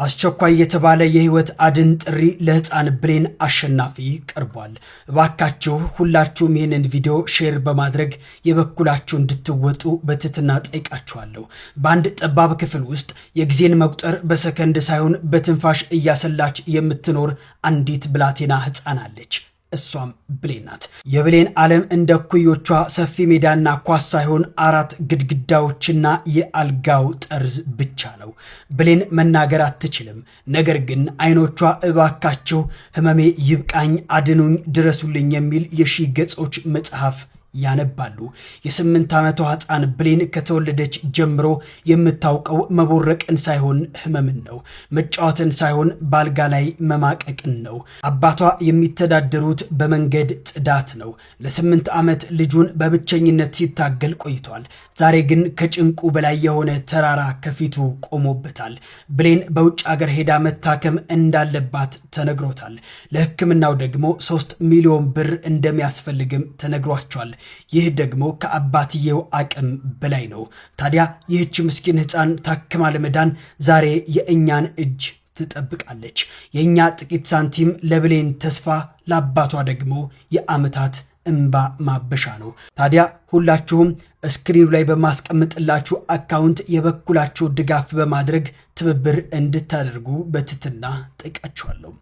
አስቸኳይ የተባለ የህይወት አድን ጥሪ ለህፃን ብሌን አሸናፊ ቀርቧል። እባካችሁ ሁላችሁም ይህንን ቪዲዮ share በማድረግ የበኩላችሁ እንድትወጡ በትህትና ጠይቃችኋለሁ። በአንድ ጠባብ ክፍል ውስጥ የጊዜን መቁጠር በሰከንድ ሳይሆን በትንፋሽ እያሰላች የምትኖር አንዲት ብላቴና ህፃን አለች። እሷም ብሌን ናት። የብሌን ዓለም እንደ እኩዮቿ ሰፊ ሜዳና ኳስ ሳይሆን አራት ግድግዳዎችና የአልጋው ጠርዝ ብቻ ነው። ብሌን መናገር አትችልም። ነገር ግን አይኖቿ እባካችሁ ህመሜ ይብቃኝ፣ አድኑኝ፣ ድረሱልኝ የሚል የሺህ ገጾች መጽሐፍ ያነባሉ። የ8 ዓመቷ ሕፃን ብሌን ከተወለደች ጀምሮ የምታውቀው መቦረቅን ሳይሆን ህመምን ነው። መጫወትን ሳይሆን ባልጋ ላይ መማቀቅን ነው። አባቷ የሚተዳደሩት በመንገድ ጽዳት ነው። ለ8 ዓመት ልጁን በብቸኝነት ሲታገል ቆይቷል። ዛሬ ግን ከጭንቁ በላይ የሆነ ተራራ ከፊቱ ቆሞበታል። ብሌን በውጭ አገር ሄዳ መታከም እንዳለባት ተነግሮታል። ለሕክምናው ደግሞ 3 ሚሊዮን ብር እንደሚያስፈልግም ተነግሯቸዋል። ይህ ደግሞ ከአባትየው አቅም በላይ ነው። ታዲያ ይህች ምስኪን ሕፃን ታክማ ለመዳን ዛሬ የእኛን እጅ ትጠብቃለች። የእኛ ጥቂት ሳንቲም ለብሌን ተስፋ፣ ለአባቷ ደግሞ የዓመታት እምባ ማበሻ ነው። ታዲያ ሁላችሁም screen ኑ ላይ በማስቀምጥላችሁ account የበኩላችሁ ድጋፍ በማድረግ ትብብር እንድታደርጉ በትህትና ጠይቃችኋለሁ።